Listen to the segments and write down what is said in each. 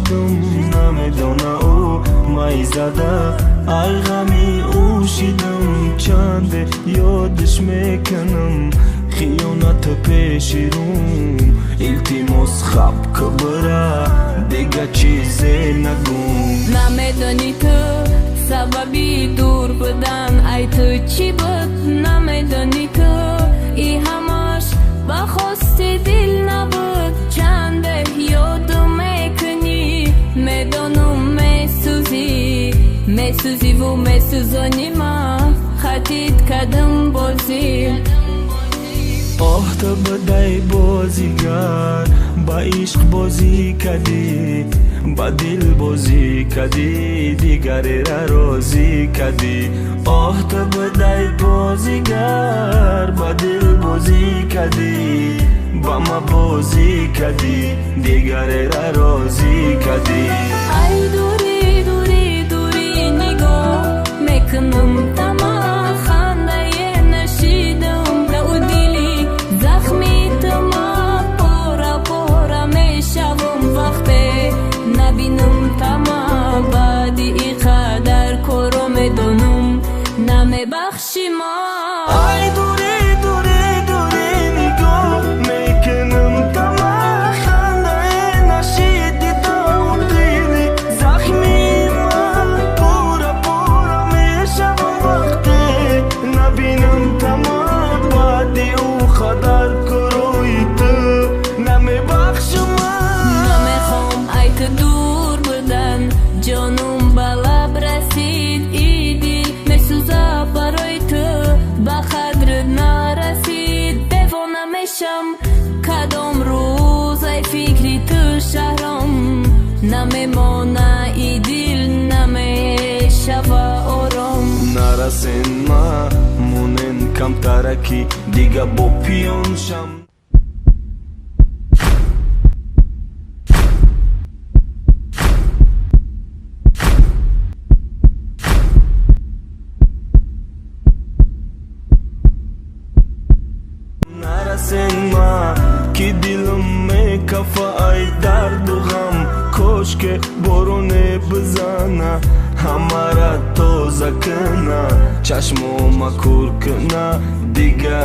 шидам намедона ӯ майзада ай ғами ӯ шидам чанде ёдаш мекунам хиёнат пеши рум илтимос хаб кабра дига чизе нагум намедонӣ ту сабаби дур будан ай ту чӣ буд намедонӣ ту и ҳамаш ба хости дил набуд чанде ёду мекунӣ медонум месӯзӣ месӯзиву месӯзонӣ ма хатид кадам бозӣ оҳ ту будай бозигар ба ишқ бозӣ кадӣ ба дил бозӣ кадӣ дигарера розӣ кадӣ оҳ ту будай бозигар ба дил бозӣ кадӣ ба ма бозӣ кадӣ дигарера розӣ кадӣ ай дури дури дури нигоҳ мекунам тама хандае нашидам дау дили захми тума пора пора мешавам вақте набинам тама баъди и қадар коро медонам намебахши ма ай дури дури дури нигоҳ мекунам тама хандае нашиди дау дили захми ман пора пора мешавам вақте набинам тама баъди ӯ қадар корои ту намебахшам намехом ай ту дур будан ҷонум ба лаб расид и дил месӯза барои ту ба қадрат нарасид девона мешам кадом рӯз ай фикри ту шаҳром намемона и дил намешава ором нарасен ма монен камтараки дига бо пиён шам нарасен ма ки дилам мекафа ай дарду ғам кошке бороне бизана ҳамара тоза кина чашмома кур кина дига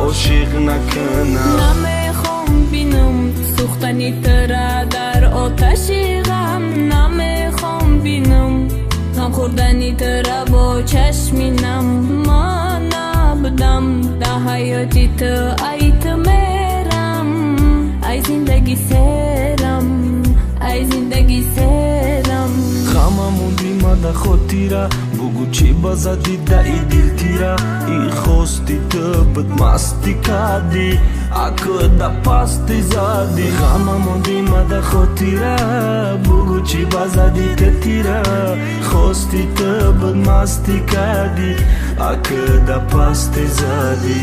ошиқ накина намехом бинам сӯхтани тура дар оташи ғам намехом бинам ғам хӯрдани тура бо чашми нам ман набудам дар ҳаёти ту ай ту мерам ай зиндагӣ серам ай зиндагӣ серам ғама монди мада хотира бугӯ чӣ ба зади даи дилтира и хости ту буд масти кардӣ акӯ да пасти задӣ ғама монди мада хотира бугӯ чӣ ба зади ту тира хости ту буд масти кардӣ акӯ да пасти задӣ.